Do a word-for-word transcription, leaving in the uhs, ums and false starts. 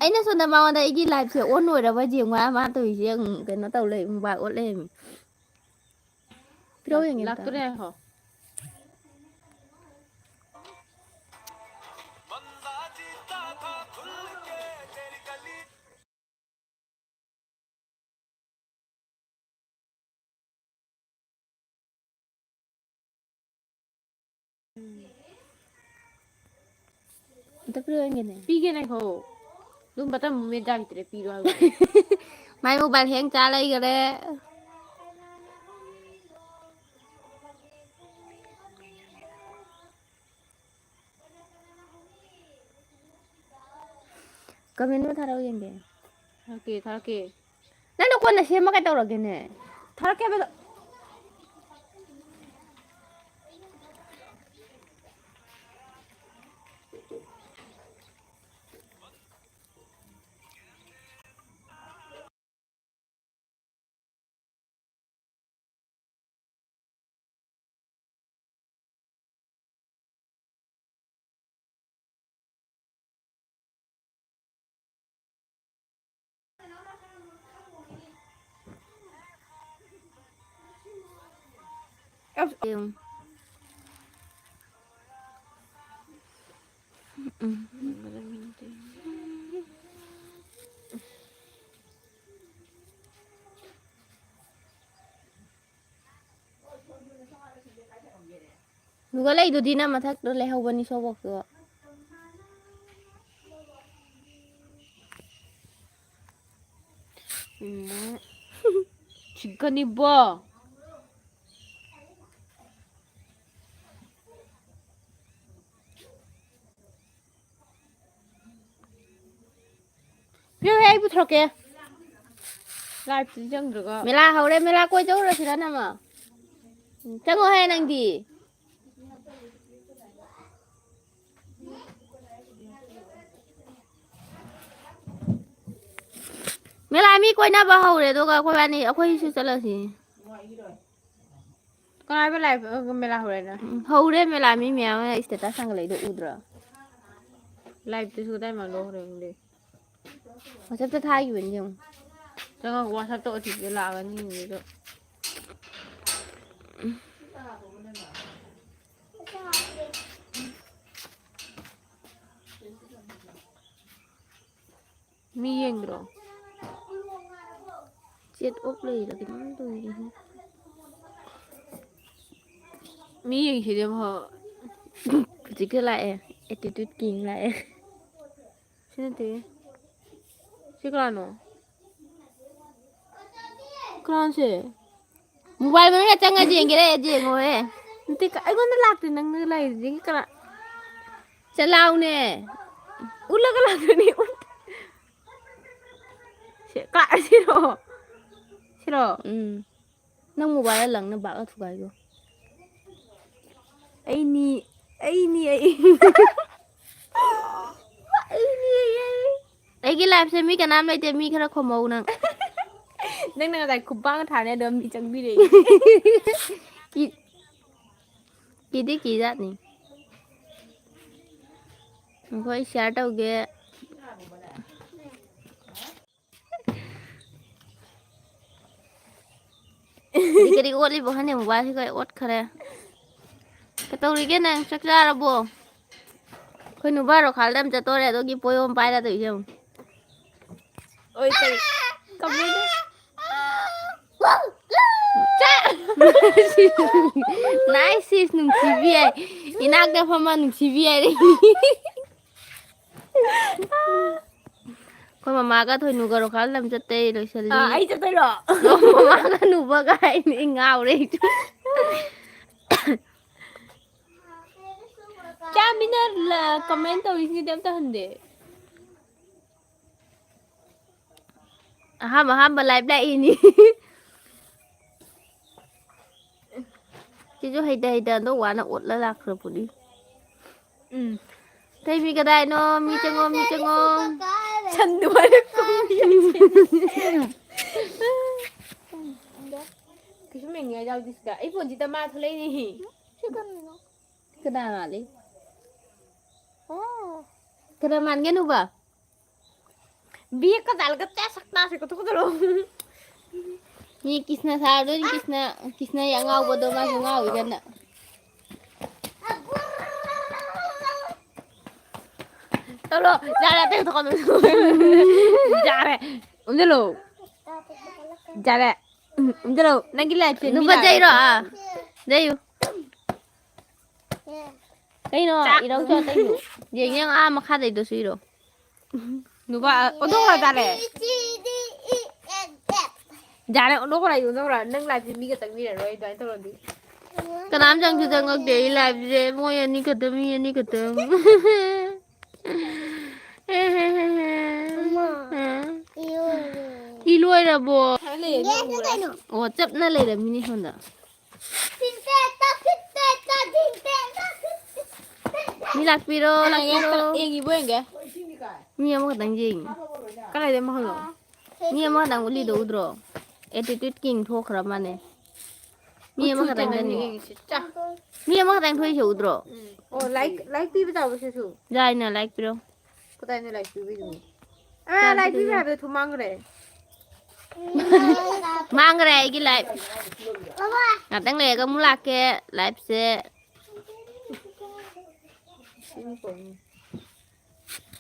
ꯑꯩꯅ ꯁꯣꯝꯗ ꯃꯉꯣꯟꯗ ꯑꯩꯒꯤ live ꯁꯦ on ꯑꯣꯏꯔꯕ ꯌꯦꯡꯉꯨ ꯍꯥꯏ, ꯃꯥ ꯇꯧꯔꯤꯁꯦ ꯌꯦꯡꯉꯨ, ꯀꯩꯅꯣ ꯇꯧ ꯂꯩ, mobile ꯑꯣꯠ ꯂꯩꯔꯝꯃꯤ꯫ ꯄꯤꯔꯛꯑꯣ ꯌꯦꯡꯒꯦ ꯑꯝꯇ꯫ ꯂꯥꯛꯇꯣꯔꯦ ꯉꯥꯏꯈꯣ꯫ ꯑꯝꯇ ꯄꯤꯔꯛꯑꯣ ꯌꯦꯡꯒꯦꯅꯦ꯫ ꯄꯤꯒꯦꯅꯦ ꯍꯣ꯫ ꯑꯗꯨꯝ button ꯃꯦꯠ ꯌꯥꯈꯤꯗ꯭ꯔꯦ, ꯄꯤꯔꯣ ꯍꯥꯏꯕ꯫ ꯃꯥꯏ mobile hang ꯆꯥ ꯂꯩꯈꯔꯦ꯫ Comment ꯑꯃ ꯊꯥꯔꯛꯑꯣ ꯌꯦꯡꯒꯦ꯫ ꯊꯥꯔꯛꯀꯦ, ꯊꯥꯔꯛꯀꯦ꯫ ꯅꯪꯅ ꯀꯣꯟꯅ ꯁꯦꯝꯃ ꯀꯩꯗꯧꯔꯒꯦꯅꯦ? ꯊꯥꯔꯛꯀꯦ ꯍꯥꯏꯕꯗꯣ꯫ ꯅꯨꯒ ꯂꯩꯗꯨꯗꯤ ꯅꯪ ꯃꯊꯛꯇ ꯂꯩꯍꯧꯕꯅꯤ ꯁꯣꯕꯣꯛꯇꯣ꯫ ꯎꯝ꯫ ꯁꯤꯒꯅꯤꯕꯣ꯫ ꯄꯤꯔꯛꯑꯣꯍꯦ, ꯑꯩ ꯄꯨꯊꯣꯔꯛꯀꯦ꯫ Live ꯇꯗꯤ ꯆꯪꯗ꯭ꯔꯒ꯫ ꯃꯦꯂꯥ ꯍꯧꯔꯦ, ꯃꯦꯂꯥ ꯀꯣꯏ ꯆꯧꯔꯁꯤꯔ ꯅꯃ? ꯎꯝ, ꯆꯪꯉꯣꯍꯦ ꯅꯪꯗꯤ꯫ ꯃꯦꯂꯥ ꯃꯤ ꯀꯣꯏꯅꯕ ꯍꯧꯔꯦ, ꯑꯗꯨꯒ ꯑꯩꯈꯣꯏ ꯋꯥꯅꯤ, ꯑꯩꯈꯣꯏꯁꯨ ꯆꯠꯂꯁꯤ꯫ ꯀꯅꯥ ꯍꯥꯏꯕ live, ꯑ, ꯃꯦꯂꯥ ꯍꯧꯔꯦꯅ? ꯎꯝ, ꯍꯧꯔꯦ ꯃꯦꯂꯥ, ꯃꯤ ꯃꯌꯥꯝ ꯑꯃ status ꯊꯥꯡꯒꯠꯂꯛꯏꯗꯣ ꯎꯗ꯭ꯔꯣ? Live ꯇꯨꯁꯨ ꯀꯗꯥꯏ ꯃꯥꯡꯗꯣꯛꯈ꯭ꯔꯦ ꯈꯪꯗꯦ꯫ WhatsApp-ꯇ ꯊꯥꯈꯤꯕꯅꯤ ꯌꯦꯡꯉꯨ꯫ ꯆꯪꯉꯒ WhatsApp-ꯇ OTP ꯂꯥꯛꯑꯒꯅꯤ ꯑꯗꯨꯗꯣ꯫ ꯃꯤ ꯌꯦꯡꯗ꯭ꯔꯣ? Chat off ꯂꯩꯔ ꯀꯩꯅꯣꯝ ꯇꯧꯔꯤꯅꯦ꯫ ꯃꯤ ꯌꯦꯡꯁꯤꯗꯤ ꯑꯃꯨꯛ꯫ ꯍꯧꯖꯤꯛꯀ ꯂꯥꯛꯑꯦ꯫ Attitude King ꯂꯥꯛꯑꯦ꯫ ꯁꯤ ꯅꯠꯇꯦ꯫ ꯁꯤ ꯀꯅꯥꯅꯣ? ꯀꯅꯥꯅꯣ ꯁꯤ? Mobile ꯃꯅꯨꯡꯗ ꯆꯪꯉ ꯌꯦꯡꯒꯦꯔꯥ? ꯌꯦꯡꯉꯣꯍꯦ꯫ ꯅꯠꯇꯦ, ꯀ-, ꯑꯩꯉꯣꯟꯗ ꯂꯥꯛꯇꯦ, ꯅꯪꯅ ꯂꯥꯛꯏꯗꯨꯗꯒꯤ ꯀꯅꯥ? ꯆꯠꯂꯥꯎꯅꯦ꯫ ꯎꯠꯂꯒ ꯂꯥꯛꯇꯣꯏꯅꯤ, ꯎꯠ-, ꯁꯤ, ꯀ-, ꯁꯤꯔꯣ? ꯁꯤꯔꯣ? ꯎꯝ꯫ ꯅꯪ mobile ꯂꯪꯅ ꯕꯥꯛꯅ ꯊꯨꯒꯥꯏꯈꯣ꯫ ꯑꯩꯅꯤ, ꯑꯩꯅꯤ, ꯑꯩ꯫ ꯑꯩꯅꯤ, ꯑꯩ, ꯑꯩ꯫ ꯑꯩꯒꯤ live-ꯁꯦ ꯃꯤ ꯀꯅꯥꯝ ꯂꯩꯇꯦ, ꯃꯤ ꯈꯔ ꯈꯨꯝꯃꯧ ꯅꯪ꯫ ꯅꯪꯅ ꯉꯁꯥꯏ ꯈꯨꯄꯥꯛꯅ ꯊꯥꯅꯤ ꯑꯗꯣ ꯃꯤ ꯆꯪꯕꯤꯔꯛꯏ꯫ ꯀꯤ-, ꯀꯤꯗꯤ ꯀꯤꯖꯥꯠꯅꯤ꯫ ꯑꯩꯈꯣꯏ share ꯇꯧꯒꯦ꯫ ꯀꯔꯤ ꯀꯔꯤ ꯑꯣꯠꯂꯤꯕꯣ ꯈꯪꯗꯦ, mobileꯁꯤꯒ ꯑꯣꯠꯈꯔꯦ꯫ ꯀꯩꯗꯧꯔꯤꯒꯦ ꯅꯪ? ꯆꯥꯛ ꯆꯥꯔꯕꯣ? ꯑꯩꯈꯣꯏ ꯅꯨꯄꯥ ꯔꯣꯈꯥꯜꯗ ꯑꯃ ꯆꯠꯇꯣꯔꯦ, ꯑꯗꯨꯒꯤ ꯄꯣꯌꯣꯝ ꯄꯥꯏꯔ ꯇꯧꯔꯤꯁꯦ ꯌꯦꯡꯉꯨ꯫ ꯑꯣꯏ, ꯀꯔꯤ? ꯀꯃꯥꯏꯅ? Nice sis, ꯅꯨꯡꯁꯤꯕꯤ ꯍꯥꯏ꯫ ꯏꯅꯥꯛꯇ ꯐꯝꯃ ꯅꯨꯡꯁꯤꯕꯤ ꯍꯥꯏꯔꯦ꯫ ꯑꯩꯈꯣꯏ ꯃꯃꯥꯒ ꯊꯣꯏꯅꯨꯒ ꯔꯣꯈꯥꯜ ꯂꯝ ꯆꯠꯇꯩ ꯂꯣꯏꯁꯜꯂꯤ꯫ ꯑꯥ, ꯑꯩ ꯆꯠꯇꯣꯏꯔꯣ? ꯃꯃꯥꯒ ꯅꯨꯕꯒ ꯍꯥꯏꯅꯤ, ꯉꯥꯎꯔꯦ ꯑꯩꯁꯨ꯫ ꯆꯥ ꯃꯤꯅ ꯂ-, comment ꯇꯧꯔꯤꯁꯤꯡꯁꯤꯗꯤ ꯑꯝꯇ ꯍꯟꯗꯦ꯫ ꯑꯍꯥꯝ ꯑꯍꯥꯝꯕ live ꯂꯥꯛꯏꯅꯤ꯫ ꯁꯤꯁꯨ ꯍꯩꯇ ꯍꯩꯇ ꯑꯗꯣ ꯋꯥꯅ ꯑꯣꯠꯂ ꯂꯥꯛꯈ꯭ꯔꯕꯅꯤ꯫ ꯎꯝ꯫ ꯇꯩꯕꯤ ꯀꯗꯥꯏꯅꯣ? ꯃꯤ ꯆꯪꯉꯣ, ꯃꯤ ꯆꯪꯉꯣ꯫ ꯁꯟ ꯑꯗꯨꯃꯥꯏꯅ ꯈꯨꯝꯃꯤ꯫ ꯀꯩꯁꯨ ꯃꯦꯟꯅꯤꯡꯉꯥꯏ ꯌꯥꯎꯗꯦ ꯁꯤꯗ꯫ ꯑꯩ ꯐꯣꯟꯁꯤꯗ ꯃꯥ ꯊꯣꯛꯂꯛꯏꯅꯦ꯫ ꯁꯤ ꯀꯅꯥꯅꯣ? ꯀꯅꯥ ꯃꯥꯜꯂꯤ? ꯑꯣ꯫ ꯀꯅꯥ ꯃꯥꯟꯒꯦ ꯅꯨꯕ? ꯕꯦꯛꯀ ꯆꯥꯜꯂꯒ ꯇꯦ ꯁꯛꯇꯥꯁꯦ ꯀꯊꯣꯛꯀꯗꯧꯔꯣ꯫ ꯃꯤ ꯀ꯭ꯔꯤꯁꯅ ꯁꯥꯔꯗꯣꯏꯅꯤ, ꯀ꯭ꯔꯤꯁꯅ, ꯀ꯭ꯔꯤꯁꯅ ꯑꯉꯥꯎꯕꯗꯣ ꯃꯥꯁꯨ ꯉꯥꯎꯏ ꯀꯟꯅ꯫ ꯇꯧꯔꯣ, ꯌꯥꯔꯦ, ꯑꯇꯩ ꯊꯣꯛꯀꯅꯨ꯫ ꯌꯥꯔꯦ, ꯎꯝꯖꯜꯂꯣ꯫ ꯌꯥꯔꯦ꯫ ꯎꯝ, ꯎꯝꯖꯜꯂꯣ꯫ ꯅꯪꯒꯤ ꯂꯥꯏꯐꯁꯦ ꯃꯤ ꯅꯨꯄꯥ ꯂꯥꯛꯑꯦ꯫ ꯖꯩꯔꯣ? ꯑꯥ, ꯖꯩꯌꯨ꯫ ꯀꯩꯅꯣ? ꯆꯥꯛ꯫ ꯏꯔꯧ ꯆꯣ ꯑꯇꯩꯁꯨ꯫ ꯌꯦꯡ ꯌꯦꯡ ꯑꯥ ꯃꯈꯥꯗꯩꯗꯣꯁꯨ ꯏꯔꯣ꯫ ꯅꯨꯄꯥ, ꯑꯣꯟꯊꯣꯛꯈ꯭ꯔꯣ ꯇꯥꯔꯦ꯫ ꯌꯥꯔꯦ, ꯑꯣꯟꯊꯣꯛꯈ꯭ꯔꯣ, ꯑꯩ ꯑꯣꯟꯊꯣꯛꯈ꯭ꯔꯣ꯫ ꯅꯪ ꯂꯥꯏꯐꯁꯦ ꯃꯤꯒ ꯆꯪꯕꯤꯔꯔꯣꯏ ꯑꯗꯨꯃꯥꯏꯅ ꯇꯧꯔꯗꯤ꯫ ꯀꯅꯥꯝ ꯆꯪꯁꯨ ꯆꯪꯉꯛꯇꯦ ꯑꯩ ꯂꯥꯏꯐꯁꯦ꯫ ꯃꯣꯏ ꯑꯅꯤ ꯈꯛꯇ, ꯃꯤ ꯑꯅꯤ ꯈꯛꯇ꯫ ꯑꯃ, ꯏꯔꯣꯏꯔꯦ꯫ ꯏ ꯂꯣꯏꯔꯕꯣ? ꯁꯥꯏ ꯂꯩꯌꯦ, ꯌꯦꯟꯁꯦ ꯅꯣꯡꯃ꯫ ꯀꯩꯅꯣ? ꯑꯣ, ꯆꯞꯅ ꯂꯩꯔꯝꯃꯤꯅꯦ ꯁꯣꯝꯗ꯫ ꯃꯤ ꯂꯥꯛꯄꯤꯔꯣ, ꯂꯥꯛꯄꯤꯔꯣ꯫ ꯌꯦꯡꯉꯤꯕꯣ ꯌꯦꯡꯒꯦ꯫ ꯃꯤ ꯑꯃꯈꯛꯇꯪ ꯌꯦꯡꯉꯤ꯫ ꯀꯗꯥꯏꯗ ꯑꯃ ꯍꯪꯉꯛꯑꯣ? ꯃꯤ ꯑꯃꯈꯛꯇꯪ ꯎꯠꯂꯤꯗꯣ ꯎꯗ꯭ꯔꯣ? Attitude King ꯊꯣꯛꯈ꯭ꯔ ꯃꯥꯅꯦ꯫ ꯃꯤ ꯎꯠꯁꯨ ꯑꯃꯈꯛꯇꯪꯗꯅꯤ꯫ ꯎꯠꯇꯅ ꯌꯦꯡꯉꯤꯁꯤ꯫ ꯆꯥ꯫ ꯃꯤ ꯑꯃꯈꯛꯇꯪ ꯊꯣꯛꯏꯁꯦ ꯎꯗ꯭ꯔꯣ? ꯑꯣ, ꯂꯥꯏꯛ, ꯂꯥꯏꯛ ꯄꯤꯕ ꯇꯥꯕ ꯁꯤꯁꯨ꯫ ꯌꯥꯏꯅ ꯂꯥꯏꯛ ꯄꯤꯔꯣ꯫ ꯀꯗꯥꯏꯅ ꯂꯥꯏꯛ ꯄꯤꯕꯤꯗꯨꯅꯣ? ꯑꯥ, ꯂꯥꯏꯛ ꯄꯤꯕ ꯌꯥꯕꯗꯣ ꯊꯨꯝ ꯃꯥꯡꯈ꯭ꯔꯦ꯫ ꯃꯥꯡꯈ꯭ꯔꯦ ꯑꯩꯒꯤ ꯂꯥꯏꯐ꯫ ꯉꯥꯛꯇꯪ ꯂꯩꯔꯒ ꯑꯃꯨꯛ ꯂꯥꯛꯀꯦ꯫ ꯂꯥꯏꯐꯁꯦ꯫